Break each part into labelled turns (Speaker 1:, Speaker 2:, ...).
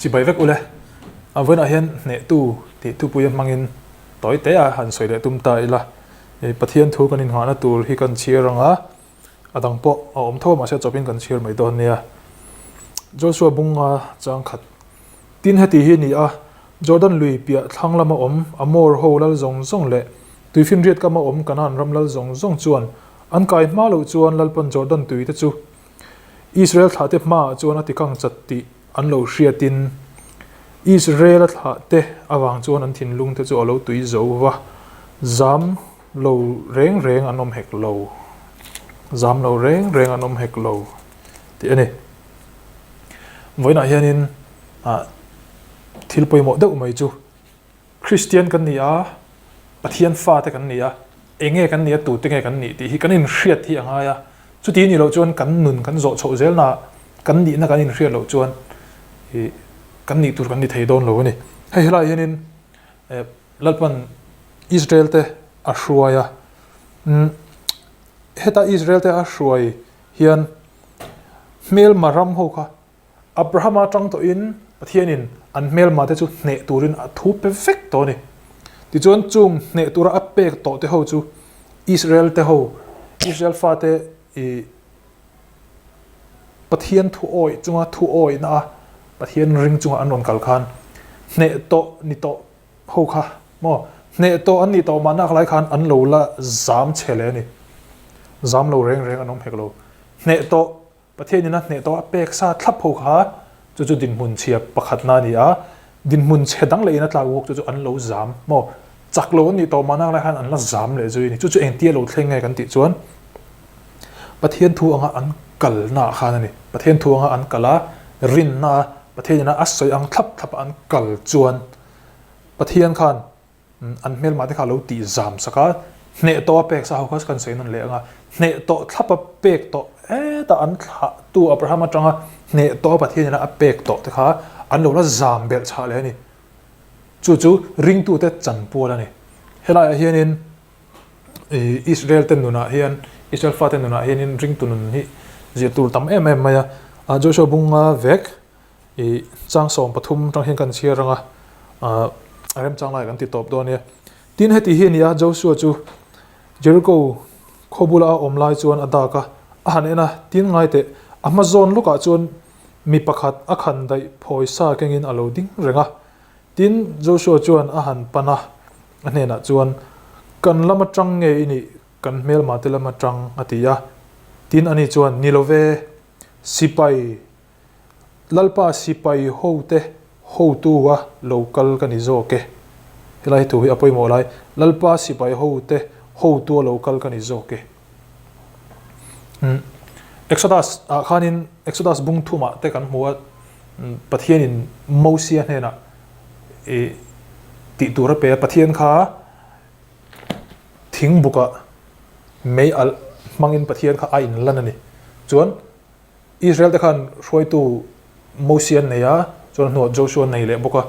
Speaker 1: Chibai vek ule. A vawiinah hian hnehtu tih thupui a hmangin tawi te a han sawi leh tum ta ila. Pathian thu kan inngahna tur hi kan chhiar ang a, a dang pawh a awm tho a mahse chawpin kan chhiar mai dawn nia. Joshua bunga chang khat Tin heti hi a ni a, Jordan lui piah thlang lama awm Amor ho lal zawng zawng leh Tuifinriat kama awm Kanaan ram lal zawng zawng chuan an kai hma loh chuan Lalpan Jordan tui te chu Israel thlahte hmaah chuan a tikang chat tih an lo hriatin Israel-a thlahte avang chuan an thinlung te chu a lo tui zo va, zam lo reng reng an awm hek lo, zam lo reng reng an awm hek lo tih a ni. Vawiinah hianin thil pawimawh deuh mai chu Kristian kan ni a, Pathian fate kan ni a, eng nge kan nih a, tute nge kan nih tih hi kan inhriat hi a ngai a. Chuti nih loh chuan kan nun kan zawh chhoh zelnaah kan nihna kan inhriat loh chuan ih kan nih tur kan ni thei dawn lo a ni. Hei helaiah hianin Lalpan Israel te a hruai a, heta Israel te a hruai hian hmelma ram ho kha Abrahama atang tawhin Pathianin an hmelmate chu hneh turin a thu pe vek tawh a ni. Tichuan chung hneh tura a pek tawh te ho chu Israel te ho, Israel fate i Pathian thu awih chunga thu awihna a Pathian ring chunga an rawn kal khan hneh tawh ni tawh ho kha maw hneh tawh an nih tawh mahna lai khan an lo la zam chhe leh a ni. Zam lo reng reng an awm hek lo. Hneh tawh Pathianin a hneh tawh a pek sa thlap ho kha chu chu dinhmun chhia pakhatna a ni a, dinhmun chhe dang lehin a tlak bawk chu chu an lo zam maw? Chak lo an nih tawh mahna lai khan an la zam leh zui a ni. Chu chu engtia lo thleng nge kan tih chuan Pathian thu anga an kalna ah khan a ni. Pathian thu anga an kal a, rinna a Pathianin a sawi ang thlap thlap a an kal chuan Pathian khan An hmelmah te kha a lo tih zam sak a, hneh tawh a pek sa ho kha kan sawi nawn leh ang a, hneh tawh thlap a pek tawh hetah an thlahtu Abraham atanga hneh tawh a Pathian ina a pek tawh te kha an lo la zam belh chhah leh a ni. Chu chu ringtute chanpual a ni. Helaiah hianin Israel te nunah hian, Israel fate nunah hianin ringtu nun hi zir tur tam em em mai a. Joshua bunga vek I chang 13 tang hian kan chhiar ang a, a remchang lai kan ti tawp dawn nia. Tin heti hi a ni a, Joshua chu Jericho khaw bula a awm lai chuan a dak a, a han en a, tin ngai teh, a hma zawn lawkah chuan mi pakhat a khan daih phawi sa kengin a lo ding reng a. Tin Joshua chuan a han pan a, a hnenah chuan, Kan lam atang nge i nih, kan hmelma te lam atang, a ti a. Tin ani chuan, Ni lo ve, sipai Lalpa sipai hote hotu a lo kal ka ni zawk e. Helai thu hi a pawimawh lai. Lalpa sipai hote hotu a lo kal ka ni zawk e. Exodus ah khanin Exodus bung thumah te kan hmu a, Pathianin Mosia hnenah i tih tur a pe a, Pathian kha thing bukah mei alh hmangin Pathian kha a inlan a ni. Chuan Israel te khan hruaitu Mosia an nei a, chuan hnuah Joshua an nei leh bawk a.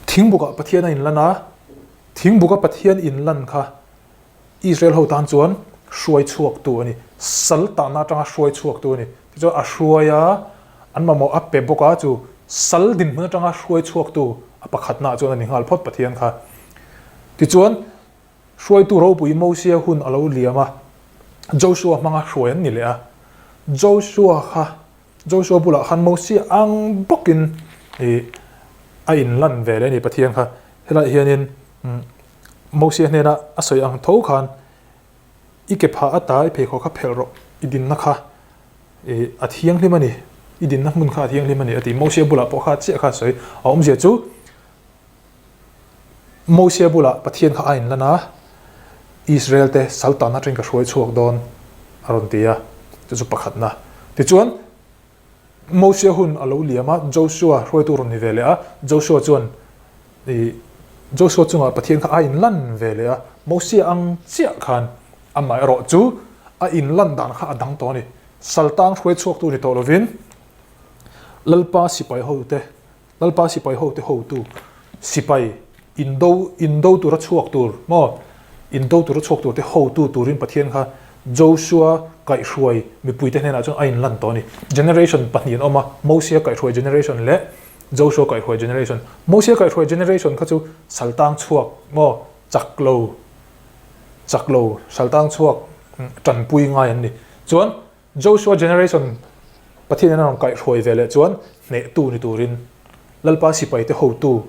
Speaker 1: Thingbukah Pathian a inlan a, thingbuk a Pathian inlan kha Israel ho tan chuan hruai chhuaktu a ni. Sal tahna atanga hruai chhuaktu a ni. Tichuan a hruai a, an mamawh a pe bawk a, chu sal dinhmun atanga hruai chhuaktu a pakhatnaah chuan a ni nghal phawt Pathian kha. Tichuan Hruaitu ropui Mosia hun a lo liam a, Joshua hmanga hruai an ni leh a. Joshua kha, Joshua bulah khan Mosia ang bawkin ih a inlan ve leh a ni Pathian kha. Helaiah hianin Mosia hnena a sawi ang tho khan i ke phah ata i pheikhawk kha phelh rawh, i dinna kha ih a thianghlim a ni, i dinna hmun kha a thianghlim a ni a ti. Mosia bulah pawh kha chiah kha a sawi. A awmzia chu Mosia bulah Pathian kha a inlan a, Israel-te saltan atangin ka hruai chhuak dawn a rawn ti a, chu chu pakhatna. Tichuan, Mosia hun a lo liam a, Joshua hruaitu rawn ni ve leh a, Joshua chuan ih Joshua chungah Pathian kha a inlan ve leh a, Mosia ang chiah khan amaherawh chu a inlan dan kha a dang tawh a ni. Saltang hruai chhuaktu ni tawh lovin Lalpa sipai hote Lalpa sipai hote hotu sipai indo indo tura chhuak tur maw indo tura chhuak tur te hotu turin Pathian kha Joshua kaihhruai mipuite hnenah chuan a inlan tawh a ni. Generation pahnih an awm a, Mosia kaihhruai generation leh Joshua kaihhruai generation. Mosia kaihhruai generation kha chu saltang chhuak maw chak lo chak lo saltang chhuak tanpui ngai an ni. Chuan Joshua generation Pathianin a rawn kaihhruai ve leh chuan hnehtu ni turin Lalpa sipaite hotu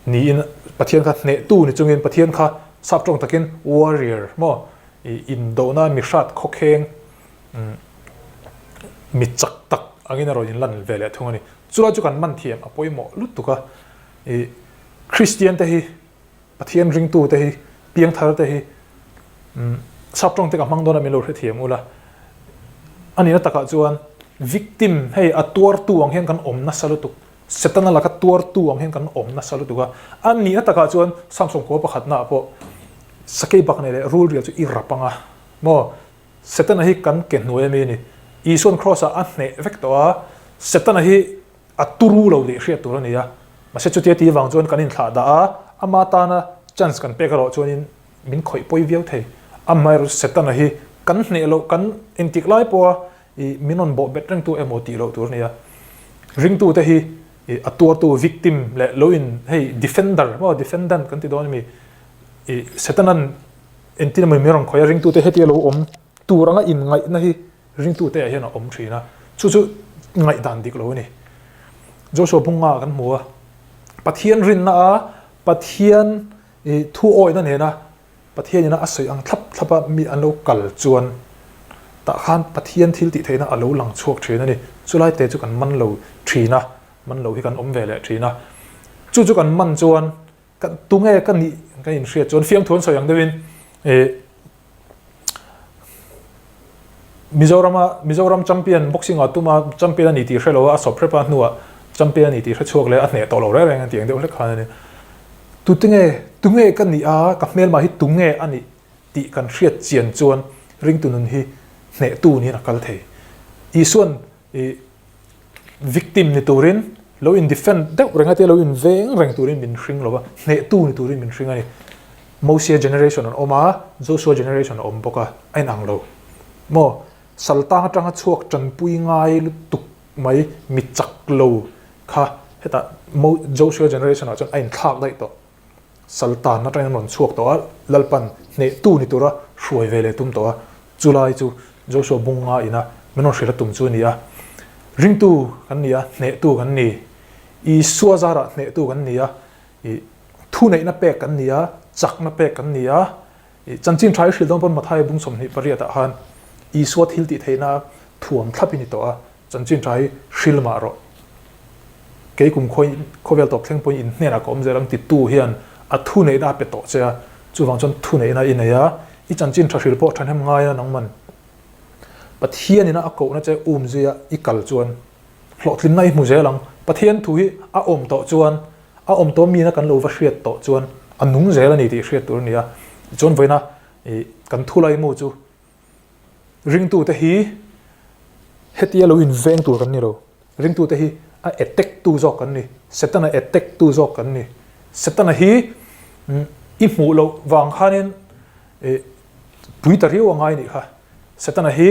Speaker 1: niin Pathian kha hnehtu ni chungin Pathian kha sap tawng takin warrior maw indona mi hrat khawkheng mi chak tak angin a rawn inlan ve leh thung a ni. Chulai chu kan man thiam a pawimawh lutuk a, Kristian te hi Pathian ringtu te hi, piangthar te hi sap tawng te ka hmang dawn a min lo hrethiam ula. A nihna takah chuan victim hei a tuartu ang hian kan awm nasa lutuk, Setana laka tuartu ang hian kan awm nasa lutuk a. A nihna takah chuan Samson khua pakhatna ah pawh sakei bak nei leh rul rial chu i rap ang a maw? Setana hi kan ke hnuai ami a ni. Isuan cross ah a hneh vek tawh a, Setana hi A turu lo tih hriat tur a ni a, mahse chutia ti vang chuan kan inthlah dah a, ama tana chance kan pek erawh chuanin min khawih pawi viau thei. Amaherawhchu Setana hi kan hneh loh, kan intik lai pawha ih min rawn bawh bet rengtu emaw tih loh tur a ni a. Ringtute hi ih a tuartu, victim, leh lo in hei defender maw defendant kan ti dawn ami ih Setana'n entin emaw min rawn khawih a, ringtute hetia lo awm tur anga inngaihna hi Ringtute ah hian a awm thin a, chu chu ngaihdan dik lo a ni. Joshua bunga kan hmu a, Pathian rinna a, Pathian thu awihna nena Pathian ina a sawi ang thlap thlap a mi an lo kal chuan tah khan Pathian thil tih theihna a lo lang chhuak thin a ni. Chulai te chu kan man lo thin a, man lo hi kan awm ve leh thin a. Chu chu kan man chuan Ka tunge ka nih ka inhriat chuan fiamthu an sawi ang deuhin eh Mizorama Mizoram champion boxing ah tuma champion a ni tih hre lo a, a sawp hrep a hnuah champion a ni tih hre chhuak leh a hneh tawh lo reng reng a tih ang deuh hlek khan a ni. Tutinge tunge ka nih a, ka hmelma hi tunge a nih tih kan hriat chian chuan ringtu nun hi hnehtu niin a kal thei. Isuan I victim ni turin lo in defend deuh reng a tia lo in veng reng turin min hring lo va, hnehtu ni turin min hring a ni. Mosia generation an awm a, Joshua generation a awm bawk a, a inang lo. Maw, saltang atanga chhuak tanpui ngai lutuk mai mi chak lo kha hetah Mo Joshua generation ah chuan a inthlak daih tawh. Saltan atangin an rawn chhuak tawh a, Lalpan hnehtu ni tura hruai ve leh tum tawh a, chulai chu Joshua bunga ina min rawn hrilh a tum chu a ni a. Ringtu kan ni a, hnehtu kan ni. Isua zarah hnehtu kan ni a, ih thuneihna pek kan ni a, chakna pek kan ni a. Ih chanchin tha i hrilh dawn pawn Mathaia bung 28 ah khan Isua thil tih theihna thuam thlap i ni tawh a, Chanchin tha hi hril mah rawh. Kei kum khawi khawvel tawp thleng pawhin in hnenah ka awm zel ang titu hian a thuneihna a pe tawh che a, chuvang chuan thuneihna i nei a, i chanchin tha hril pawh thahnem ngai a nangman Pathian ina a kohna che um zuia i kal chuan hlawhtlinna i hmu zel ang. Pathian thu hi a awm tawh chuan a awm tawh mina kan lo va hriat tawh chuan a nung zel a ni tih hriat tur a ni a. Tichuan vawiina kan thulaimu chu Ringtute hi hetia lo inveng tur kan ni lo. Ringtute hi a attack tu zawk kan ni. Setana attack tu zawk kan ni. Setana hi i hmuh loh vang khanin pui ta riau a ngai nih kha. Setana hi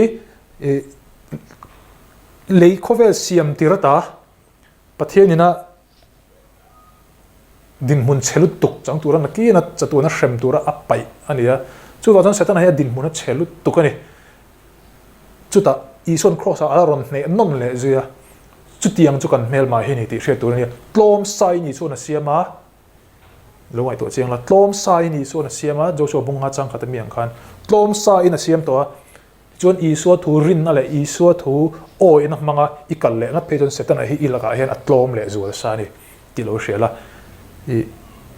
Speaker 1: lei khawvel siam tir ata Pathianin a dinhmun chhe lutuk chang tura nakin a chatuana hrem tura a paih a ni a. Chuvang chuan Setana hi a dinhmun a chhe lutuk a ni. Chutah Isuan Kraws ah a rawn hneh nawn leh zui a, chutiang chu kan hmelmah hi a ni tih hriat tur a ni a. Tlawm sai ni chuan a siam a, lo ngaihtuah chiang la, tlawm sai ni chuan a siam a, Joshua bunga changkhat ami ang khan tlawm saiin a siam tawh a, Chuan Isua thu rinna leh Isua thu awihna hmanga i kal leh ngat phei chuan Setana hi i lakah hian a tlawm leh zual sa a ni tih lo hria la. I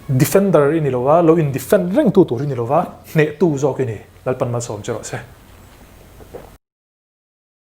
Speaker 1: defender i ni lo va, lo in defend rengtu tur i ni lo va, hnehtu zawk i ni. Lalpan malsawm che rawh se.